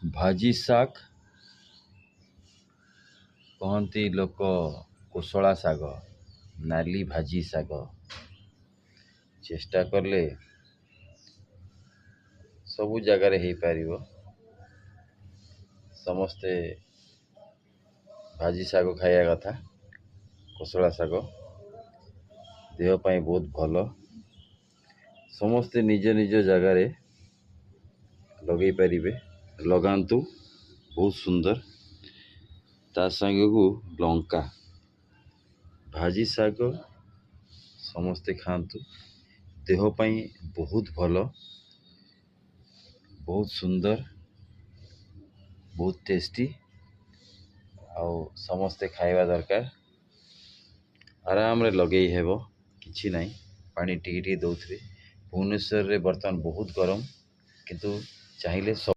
ଭାଜି ଶାଗ କହନ୍ତି ଲୋକ, କୋଶଳା ଶାଗ, ନାଲି ଭାଜି ଶାଗ। ଚେଷ୍ଟା କଲେ ସବୁ ଜାଗାରେ ହେଇପାରିବ। ସମସ୍ତେ ଭାଜି ଶାଗ ଖାଇବା କଥା। କୋଶଳା ଶାଗ ଦେହ ପାଇଁ ବହୁତ ଭଲ। ସମସ୍ତେ ନିଜ ନିଜ ଜାଗାରେ ଲଗେଇ ପାରିବେ, ଲଗାନ୍ତୁ, ବହୁତ ସୁନ୍ଦର। ତା ସାଙ୍ଗକୁ ଲଙ୍କା। ଭାଜି ଶାଗ ସମସ୍ତେ ଖାଆନ୍ତୁ, ଦେହ ପାଇଁ ବହୁତ ଭଲ, ବହୁତ ସୁନ୍ଦର, ବହୁତ ଟେଷ୍ଟି ଆଉ ସମସ୍ତେ ଖାଇବା ଦରକାର। ଆରାମରେ ଲଗେଇ ହେବ, କିଛି ନାହିଁ, ପାଣି ଟିକେ ଟିକେ ଦେଉଥିବେ। ଭୁବନେଶ୍ୱରରେ ବର୍ତ୍ତମାନ ବହୁତ ଗରମ, କିନ୍ତୁ ଚାହିଁଲେ ସବୁ